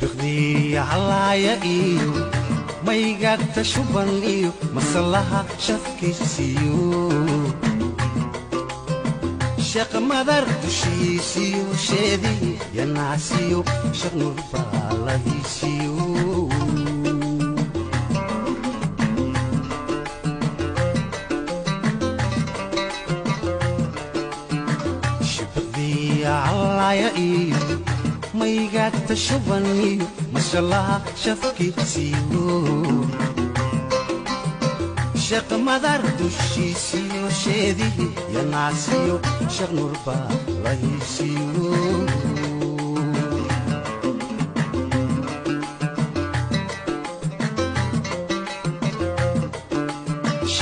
Shibiqdii halaaya iyo maygaagta shuban iyo masallaha shafkiisiyo, sheekh Madar dushiisiyo, sheedii yanaasiyo, Sheekh Nuur baaladiisiyo. Shibiqdii halaaya iyo maygaagta shuban iyo mashallaha shafkiisiyo, Sheekh Madar dushiisiyo, sheedii yanaasiyo, Sheekh Nuur baaladiisiyo.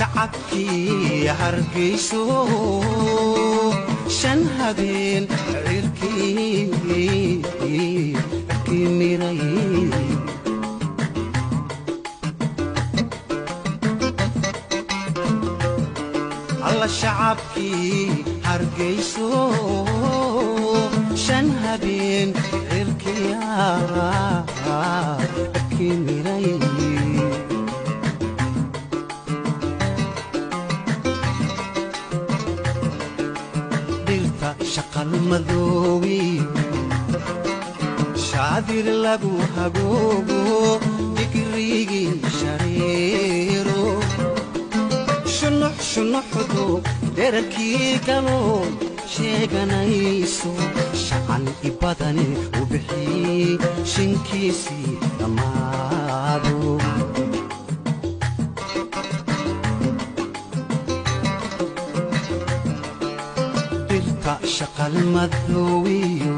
Shacabkii Hargeyso shan habeen cirkii miray, alla shacabkii Hargeyso shan habeen cirkii miray. Dhirta shaqal madoowi shaadir lagu hagoogo, digrigii shareero shunux shunuxdu dherarkii galool sheeganayso, shacan ibadani u bixii shinkiisii dhammaado. Dhirta shaqal madoowiyo